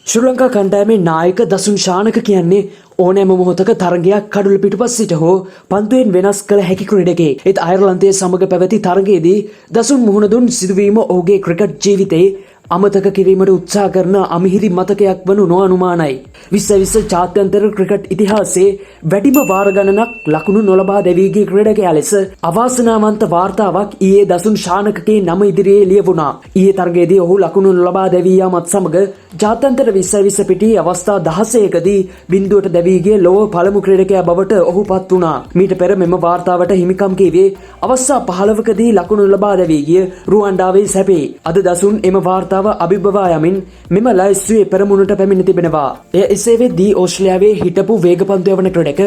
ශ්‍රී ලංකා කණ්ඩායමේ නායක දසුන් ශානක කියන්නේ ඕනෑම මොහොතක තරගයක් කඩුල පිටුපස් සිට හෝ පන්දුවෙන් වෙනස් කළ හැකි ක්‍රීඩකයෙක්. ඒත් අයර්ලන්තය සමග පැවති තරගයේදී දසුන් මුහුණ දුන් සිදුවීම ඔහුගේ ක්‍රිකට් ජීවිතයේ අමතක කිරීමට උත්සාහ කරන අමිහිරි මතකයක් වනු නොඅනුමානයි. 2020 ජාත්‍යන්තර ක්‍රිකට් ඉතිහාසයේ වැඩිම වාර ගණනක් ලකුණු නොලබා දැවී ගිය ක්‍රීඩකයා ලෙස අවාසනාවන්ත වාර්තාවක් ඊයේ දසුන් ශානකගේ නම ඉදිරියේ ලියවුණා. ඊයේ තරගයේදී ඔහු ලකුණු නොලබා දැවී යාමත් සමග ජාත්‍යන්තර 2020 පිටියේ අවස්ථා 16කදී බිඳුවට දැවී ගිය ලොව පළමු ක්‍රීඩකයා බවට ඔහු පත් වුණා. මීට පෙර මෙම වාර්තාවට හිමිකම් කීවේ අවස්ථා 15කදී ලකුණු ලබා දැවී ගිය රුවන්ඩාවේ සැපේ. අද දසුන් එම වාර්තාව අභිබවා යමින් මෙම ලැයිස්තුවේ පෙරමුණට පැමිණ තිබෙනවා. එය එසේ වෙද්දී ඕස්ට්‍රේලියාවේ හිටපු වේග පන්දු යවන ක්‍රීඩක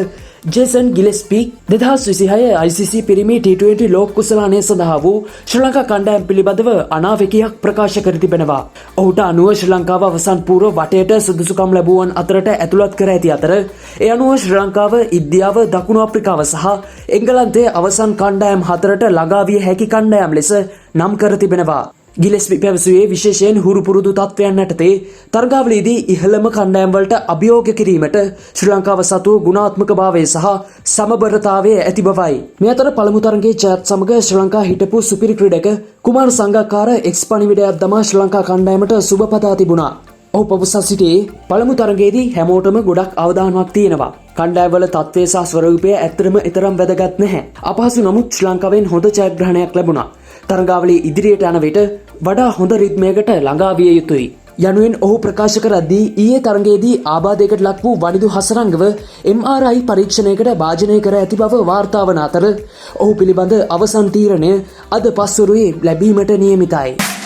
ජේසන් ගිලෙස්පි 2026 ICC පිරිමි T20 ලෝක කුසලානය සඳහා වූ ශ්‍රී ලංකා කණ්ඩායම් පිළිබඳව අනාවැකියක් ප්‍රකාශ කර තිබෙනවා. ඔහුට අනුව ශ්‍රී ලංකාව අවසන් පූර්ව වටයට සුදුසුකම් ලැබුවන් අතරට ඇතුළත් කර ඇති අතර, ඒ අනුව ශ්‍රී ලංකාව, ඉන්දියාව, දකුණු අප්‍රිකාව සහ එංගලන්තය අවසන් කණ්ඩායම් හතරට ළඟා විය හැකි කණ්ඩායම් ලෙස නම් කර තිබෙනවා. ගිලෙස්පි පැවසුවේ විශේෂයෙන් හුරු පුරුදු තත්ත්වයන් යටතේ තරගාවලියේදී ඉහළම කණ්ඩායම් වලට අභියෝග කිරීමට ශ්‍රී ලංකාව සතුව ගුණාත්මක භාවය සහ සමබරතාවය ඇති බවයි. මේ අතර පළමු තරගයේ ජයත් සමග ශ්‍රී ලංකා හිටපු සුපිරි ක්‍රීඩක කුමාර සංගක්කාර එක්ස් පණිවිඩයක් දමා ශ්‍රී ලංකා කණ්ඩායමට සුබ පතා තිබුණා. ඔහු පවසා සිටියේ පළමු තරගයේදී හැමෝටම ගොඩක් අවදානමක් තියෙනවා. කණ්ඩායම්වල තත්ත්වය සහ ස්වරූපය ඇත්තටම එතරම් වැදගත් නැහැ. අපහසු නමුත් ශ්‍රී ලංකාවෙන් හොඳ ජයග්‍රහණයක් ලැබුණා. තරගාවලිය ඉදිරියට යන විට වඩා හොඳ රිද්මයකට ළඟා විය යුතුයි යනුවෙන් ඔහු ප්‍රකාශ කරද්දී, ඊයේ තරගයේදී ආබාධයකට ලක් වූ වනිදු හසරංගව MRI පරීක්ෂණයකට භාජනය කර ඇති බව වාර්තා වන අතර, ඔහු පිළිබඳ අවසන් තීරණය අද පස්වරුවේ ලැබීමට නියමිතයි.